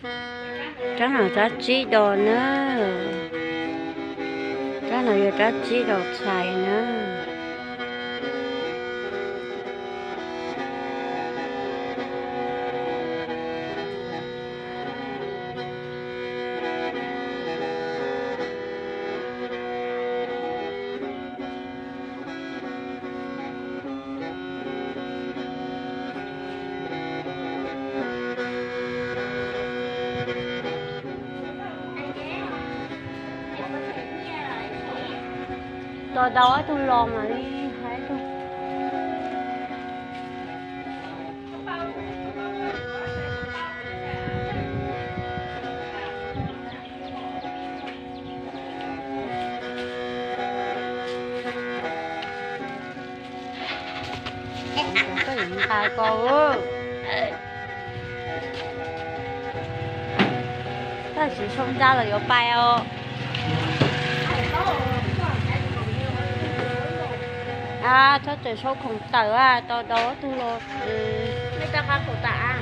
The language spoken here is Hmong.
Rab no rab tsib dos na. Rab no yog rab tsib dos txhais na. Tau tau ob tug los mam li hais tug. Koj yuav nqa ko. Tab sis sau ntsa los yuav pais os. Txhob txawm sau khoom tawm, tau tau ob tug los. Lus phab npas ha.